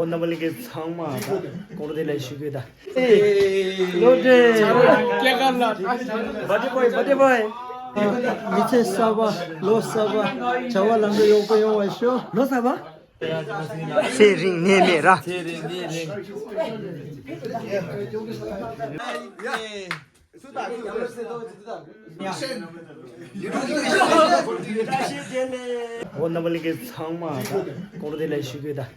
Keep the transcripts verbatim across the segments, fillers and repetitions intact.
རྣམ་པ་ལྷན་རྒྱས་ཚང་མ་དང་སྐོར་དེ་ལ་ཞུ་རྒྱུ་དང་། ཨེ། ལོ་འདྲེ། སྐྱེས་སྐར་ལ། བར་ཐི་བྷོའི། བར་ཐི་བྷོའི། མི་ཚེ་གསར་པ། ལོ་གསར་པ། བྱ་བ་ལམ་འགྲོ་ཡག་པོ་ཡོང་བ་ཤོག་ལོ་གསར་པ། ཚེ་རིང་ནད་མེད་ར། ཚེ་རིང་ནད་རིང་། འོ་རྣམ་པ་ལྷན་རྒྱས་ཚང་མ་དང་སྐོར་དེ་ལ་ཞུ་རྒྱུ་དང་།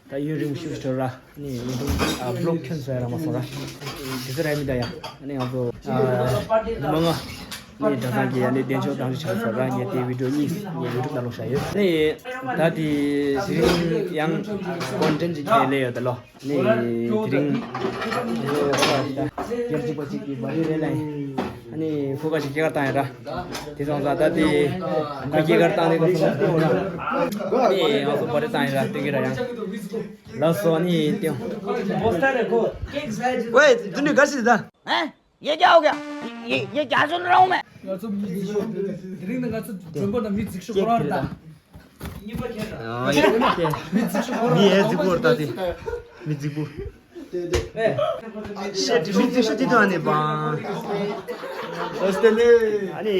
ད་ཡུན་རིང་ཞིག་འགྲོ་ར། ནི་ཡུན་རིང་ཨ་བི་ལོག་ཁྱོན་བཟོ་ཡ་རག་མ་སོང་ར། དེ་ཚོ་རག་མི་འདུག་ཡ། ཨ་ནི་ང་ཚོ་ཨ་ཉི་མ་ལྔ་ནི་གྲྭ་ཚང་གི་ཨ་ནི་གདན་ཆོག་བདག་འཛིན་བྱས་སོང་ར། ངས་དེ་བི་ཌི་ཡོ་གཉིས་ངས་ཡུ་ཊུབ་ནང་བླུགས་བཞག་ཡོད། ནི་ད་དེ་དེ་རིང་ཡང་ཀོན་ཊེན་ཊི་ཅིག་ཁྱེར་སླེབས་ཡོད་ད་ལོ། ནི་དེ་རིང་ཨ་ནི་ཁྱེད་གཅིག་པ་གཅིག་གི་བར་ཐི་ཌེ་རེད་ལ་ཡིན། ཨ་ནི་ཕུ་ཁ་ཅིག་སྐྱེས་སྐར་བཏང་ཡོད་ར། དེ་སོང་ཙང་ད་དེ་ཁོ་སྐྱེས་སྐར་བཏང་དེ་ཁོ་སོང་ཙང་སྟོན་དགོས་ར། ནི་ང་ཚོ་བར་ཐི་ཌེ་བཏང་ཡོད་ར། སྟོན་གྱི་ར་ཡང་། ལགས་སོ། ཨ་ནི་སྟོན། ཝེ། དུ་ནི་ག་སི་ད། ཨེ། ये क्या हो गया? ये, ये क्या सुन रहा हूँ मैं? ང་ཚོ་མི་འཇིགས་ཤོག་དེ་རིང་ནི་ང་ཚོ་མགྲོན་པོ་ན་མི་འཇིགས་ཤོག་ཁོ་རང་རེད་ད། མི་འཇིགས་ཤོག་ཁོ་རང་། མི་ཧེ་འཇིགས་པོ་རེད་ད་དེ། མི་འཇིགས་པོ། ཨེ། ཤེ་དྲི་མི་འཇིགས་ཤོག་དེ་དུ་ཨ་ནི་པ། ཨ་ནི་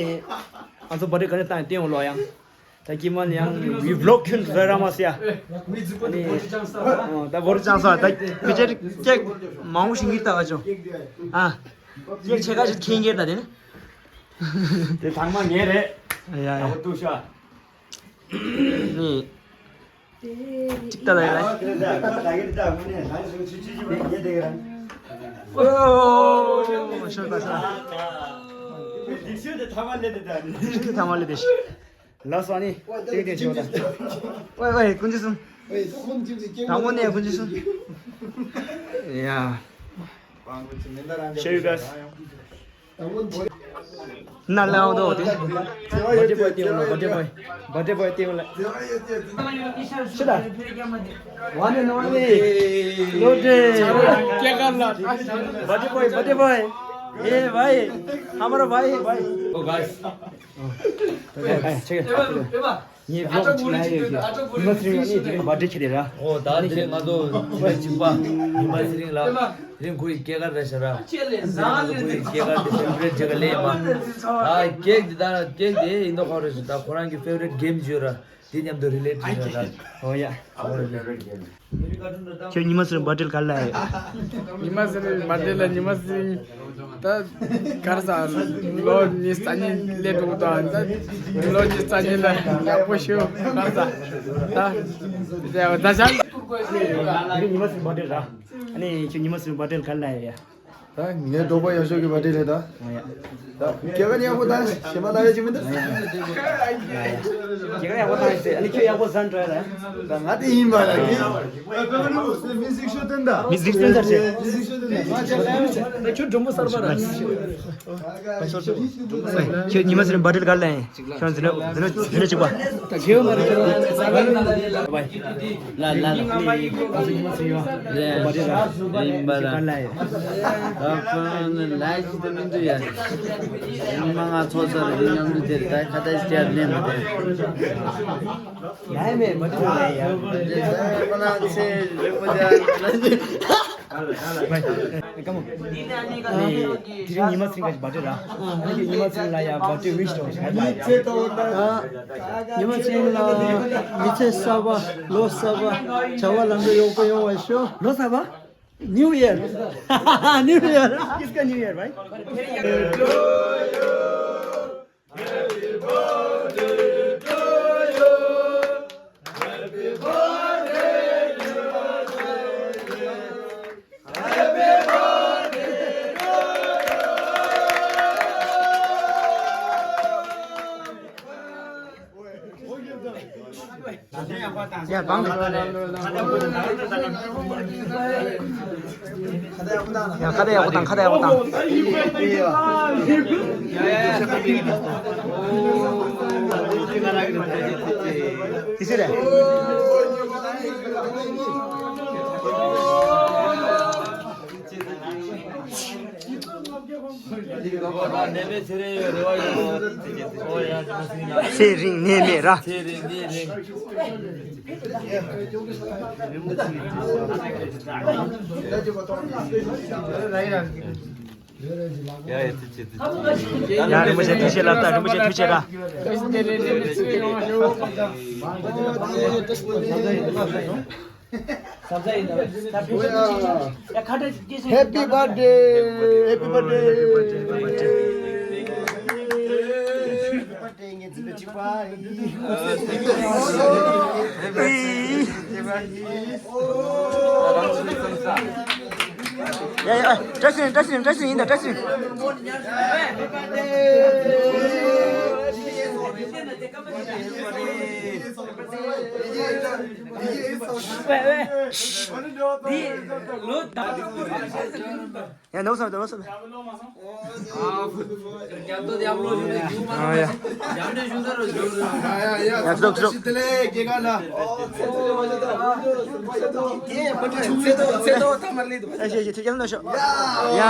ང་ཚོ་བར་ཐི་ཌེ་ག་རེ་བཏང་སྟོན་འོ་ལོ་ཡང་། ད་ཀྱི་མ་ནི་ཡང་བི་ལོག་ཁྱོན་བཟོ་ར་མ་སི་ཡ། ཨ་ནི་ད་བོར་ཅང་ས་ད་ཕི་ཅེ་ཀེག་མང་པོ་ཞིག་ངེར་ད་ག་ཅོ། ཨ། ཀེག་ཆེ་ཁ་ཞིག་ཁྱེད་ངེར་ད་དེ་ནི། དེ་ཚང་མ་ངེར་རེད། ཡ་ཡ། ཡག་པོ་འདུག་ཤག་ནི། ཅིག་ད་ལ་ཡ་ལ། ཨོ་ཤོར་ད་ཤོར། ལགས་སོ། ཨ་ནི་ཏིག་ཏིག་བྱེད་པ་དང་། ཝེ་ཝེ། ཀུན་གྱིས་གསུམ། དང་པོ་ནས་ཀུན་གྱིས་གསུམ། ཡ། Show you guys. ན་ལའོ་དོ་དེ། བར་ཐི་ཌེ་བྷོའི་སྟེང་ལ། བར་ཐི་ཌེ་བྷོའི། བར་ཐི་ཌེ་བྷོའི་སྟེང་ལ། ཤི་ད། One and only. ལོ་འདྲེ། སྐྱེས་སྐར་ལ། བར་ཐི་ཌེ་བྷོའི། བར་ཐི་ཌེ་བྷོའི། ཨེ་བྷའི། ཧ་མ་ར་བྷའི་བྷའི། Oh, guys. ཨ་ཆེ། ངའི་བི་ལོག་ཅིག་ལ་ཡོད་ཀྱི། ཉི་མ་ཚེ་རིང་ཨ་ནི་དེ་རིང་བར་ཐི་ཌེ་ཁྱེད་དེ་ར། ཨོ་ད་དེ་རིང་ང་ཚོ་ཉི་མ་གཅིག་པ་ཉི་མ་ཚེ་རིང་ལགས་དེ་རིང་ཁོའི་སྐྱེས་སྐར་རེད་ཤག་ར། དེ་རིང་ང་ཚོ་ཁོའི་སྐྱེས་སྐར་དེ་སེ་ལེབ་རེཊ་བྱེད་ག་སླེབས་ཡིན་པ། ད་ཀེག་དེ་ད་ཀེག་དེ་ཡིན་མདོག་ཁ་པོ་རེད་ཤག་ད་ཁོ་རང་གི་ཕེ་ཝ་རི་ཊི་གེམ་ཅིག་ཡོད་ར། དེ་མཉམ་དུ་རི་ལེཊ་བྱེད་ཤག་ད། ཨོ་ཡ། ཁྱོད་ཉི་མ་ཚེ་རིང་བར་ཐི་ཌེ་ག་ལ་ཡོད། ཉི་མ་ཚེ་རིང་བར་ཐི་ཌེ་ལ་ཉི་མ་ཚེ་རིང་ད་གར་ས་ལོ་ཉི་ཤུ་རྩ་གཉིས་སླེབས་འགྲོ་དང་ད་ལོ་ཉི་ཤུ་རྩ་གཉིས་ལ་ཡག་པོ་ཞུ་གར་ས་ད་ད་ད་ཤག་ཉི་མ་ཚེ་རིང་བར་ཐི་ཌེ་ར། ཨ་ནི་ཁྱོད་ཉི་མ་ཚེ་རིང་བར་ཐི་ཌེ་ག་ལ་ཡོད་ཡ། ད་ངའི་གྲོགས་པོ་ཡག་ཤོས་ཀྱི་བར་ཐི་ཌེ་རེད་ད། ཨོ་ཡ། ད་སྐྱེས་སྐར་ཡག་པོ་དང་ཞེ་མ་ལ་ཡ་ཅིག་མི་འདུག་སྐྱེས་སྐར་ཡག་པོ་བཏང་ཡིན་ཟེར། ཨ་ནི་ཁྱོད་ཡག་པོ་ཟ་འགྲོ་ཡ་ལ། ད་ང་དེ་ཡིན་པ་ལ་ནི། མི་གཟིགས་ཤོག་སྟོན་ད། མི་གཟིགས་སྟོན་ད་ཟེར། མི་གཟིགས་ཤོག་སྟོན་ད། ང་ཅག་ད་ཁྱོད་མགྲོན་པོ་གསར་པ་ར། ཁྱོད་ཉི་མ་ཚེ་རིང་བར་ཐི་ཌེ་ག་ལ་ཡིན། ཁྱོད་འཛིན་གྲྭ་འཛིན་གྲྭ་གཅིག་པ། ད་ཁྱེད་མ་རེད་ཁྱོད་རང་ཚེ་ག་ལ་ལ་ལ་ལ། ཡིན་པ་ལ། ད་ཁོ་ནི་ལ་ཞིག་ཏུ་མི་འདུག་ཡ། ཉི་མ་ང་ཚོ་ཚར་རེད། མཉམ་དུ་དེར་ད་ཁ་ཏ་ཞིག་བྱས་ནས་མ་དེ། ལ་མེད་མ་འདུག་ལ་ཡ། ཁོ་ན་ཚེ་རིང་པོ་བྱས། ཀ་མོ། དེ་རིང་ཉི་མ་ཚེ་རིང་གི་བར་ཐི་ཌེ་ར། ཨ་ནི་ཉི་མ་ཚེ་རིང་ལ་ཡ་བར་ཐི་ཌེ་ཝིཤ་ཏོ་ཞིག་ཨ། ཉི་མ་ཚེ་རིང་ལ་མི་ཚེ་གསར་པ་ལོ་གསར་པ་བྱ་བ་ལམ་འགྲོ་ཡག་པོ་ཡོང་བ་ཤོག་ལོ་གསར་པ། New Year. New Year. It's a New Year, right? ཡ་བང་། ཡ་ཁ་བརྡ་ཡག་པོ་བཏང་། ཁ་བརྡ་ཡག་པོ་བཏང་། དེ་སུ་རེད། ཚེ་རིང་ནད་མེད་ར། ཚེ་རིང་ནད་མེད་ར། ཚེ་རིང་ནད་རིང་། ཡ་ཡ་ཐུགས་རྗེ་ཆེ། ཡ་རིན་པོ་ཆེ་ཐུགས་རྗེ་ལ་ད་རིན་པོ་ཆེ་ཐུགས་རྗེ་ལ། Happy birthday, happy birthday. ཡ་ཡ། བཀྲ་ཤིས་བཀྲ་ཤིས་བཀྲ་ཤིས་ཡིན་ད་བཀྲ་ཤིས། ཡ་ནོར་སོང་ནོར་སོང་། ཨ་ཡ། ཡ་ཚོགས་ཚོགས། ཨ་ཤེ་ཤེ་ཐུགས་རྒྱལ་ནོར་ཤོག་ཡ།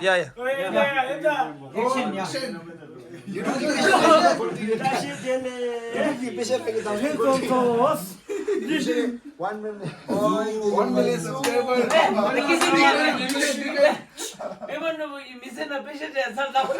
ཡ་ཡ། One million. One million subscriber. མི་ཚེ་ན་དཔེ་ཆ་དྲན་ཚར་དང་།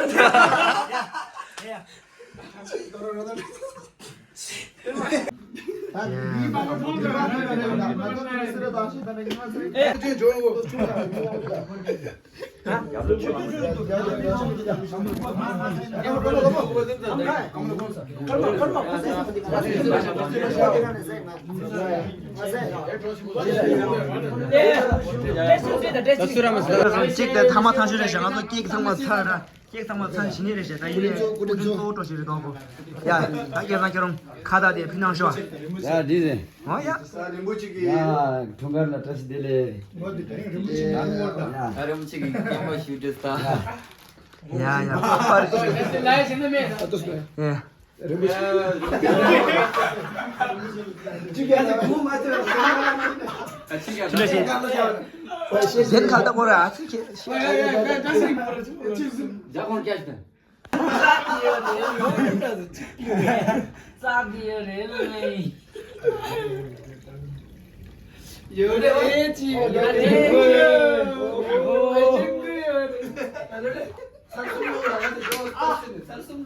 གཅིག་དེ་ཐ་མ་ཐང་ཤོད་རེད་ཤག་ང་ཚོ་ཀེག་ཚང་མ་ཚར་ར། ཀེག་ཚང་མ་ཚར་ཞི་ནི་རེད་ཤག་ད་ཡིན་ནའི་སྐུ་མདུན་གཙོ་བོ་འགྲོ་ཞིག་རེད་དོ། ཡ། ད་སྐལ་བཟང་ཁྱེད་རང་ཁ་བཏགས་དེ་ཕུལ་གནང་ཤོག་ཡ་འདི་རེད། ཨོ་ཡ། ཡ་འཁྲུངས་སྐར་ལ་བཀྲ་ཤིས་བདེ་ལེགས། ཡ་རིན་པོ་ཆེ་གི་སྐྱེས་མ་ཞུ་འདྲི་ས། ཡ་ཡ། ཡ། རིན་པོ་ཆེ། ཁྱེད་ལ་ཞེ། གཞན་ཁ་བཏགས་པོ་ར་ཨ་ཚིག་ཁྱེད། ཡོད་རེད་ཅི་ཡོད་རེད།